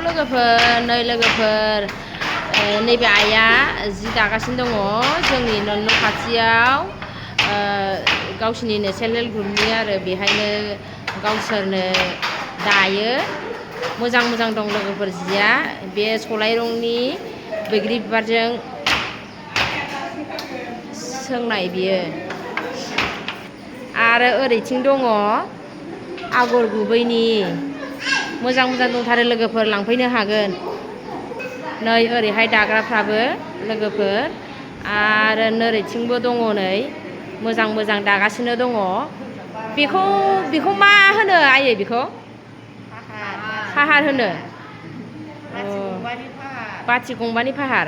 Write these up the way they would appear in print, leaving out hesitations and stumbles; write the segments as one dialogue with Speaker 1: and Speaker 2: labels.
Speaker 1: लोगोफोर नै लोगोफोर नैबे आइया जि दागासिनो दङ जोंनि न' खाथियाव गावसिनिनो सेल्फ हेल्प ग्रुपनि आरो बेहायनो गावसोरनो दायो मोजां मोजां दं लोगोफोर जिया बे सलाय रंनि बैग्रि बिबारजों सोंनाय बियो आरो ओरैथिं दङ आगर गुबैनि मोजां मोजां दंथारो लोगोफोर लांफैनो हागोन नै ओरैहाय दाग्राफ्राबो लोगोफोर आरो नोरैथिंबो दङ नै मोजां मोजां दागासिनो दङ बेखौ मा होनो आयै बेखौ फाहार होनो बाथि गंबानि फाहार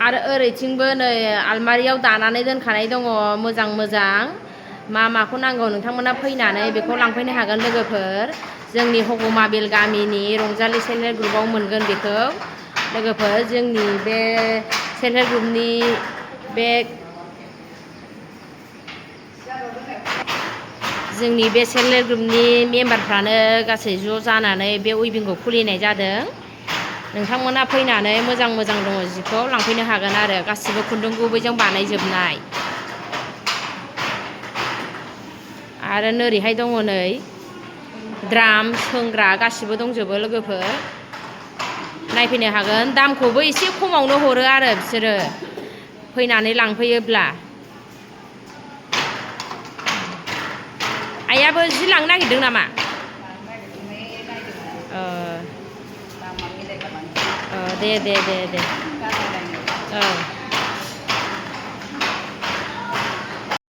Speaker 1: आरो ओरैथिंबो नै आलमारियाव दानानै दोनखानाय दङ मोजां मोजां मा माखौ नांगौ नोंथांमोना फैनानै बेखौ लांफैनो हागोन लोगोफोर जोंनि हगमाबिल गामिनि रंजालि सेल्फ हेल्प ग्रुपआव मोनगोन बेखौ लोगोफोर जोंनि बे सेल्फ हेल्प ग्रुपनि सेल्फ हेल्प ग्रुपनि मेम्बारफ्रानो गासै ज' जानानै बे उइभिंखौ खुलिनाय जादों नोंथांमोना फैनानै मोजां मोजां दङ जिखौ लांफैनो हागोन आरो गासिबो खुन्दुं गुबैजों बानायजोबनाय आरो नोरैहाय दङ नै द्राम सोंग्रा गासिबो दंजोबो लोगोफोर नायफैनो हागोन दामखौबो एसे खमावनो हरो आरो बिसोरो फैनानै लांफैयोब्ला आइयाबो जि लांनो नागिरदों नामा दे